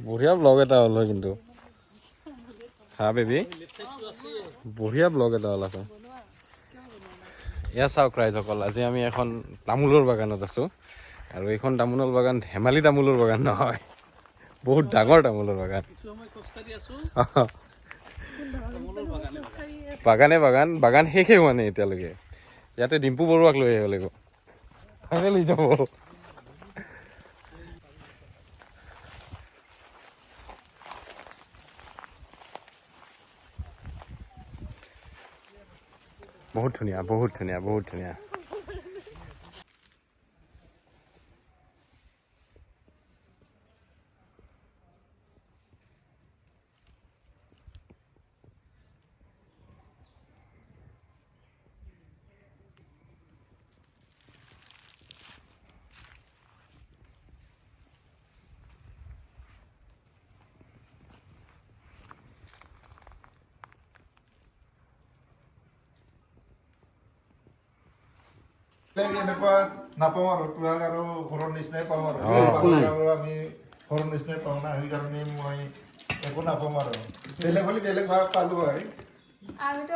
বঢ়িয়া ব্লগ এটা হ'ল হয় কিন্তু। হা বেবী, বঢ়িয়া ব্লগ এটা হ'ল আকৌ। এয়া চাওক ৰাইজসকল, আজি আমি এখন তামোলৰ বাগানত আছোঁ আৰু এইখন তামোলৰ বাগান ধেমালি তামোলৰ বাগান নহয়, বহুত ডাঙৰ তামোলৰ বাগান। কিছু সময় খোজকাঢ়ি আছো। বাগানে বাগান, বাগান শেষেই হোৱা নাই এতিয়ালৈকে। ইয়াতে ডিম্পু বৰুৱাক লৈ আহিব লাগিব, তাকে লৈ যাব। বহুত ধুনীয়া, বহুত ধুনীয়া, বহুত ধুনীয়া। বেলেগ এনেকুৱা নাপাওঁ আৰু তোৱাক আৰু ঘৰৰ নিচিনাই পাওঁ আৰু আৰু আমি ঘৰৰ নিচিনাই পাওঁ না, সেইকাৰণে মই একো নাপাওঁ আৰু। বেলেগ হ'লে বেলেগ ভাগ পালো হয়। আমিতো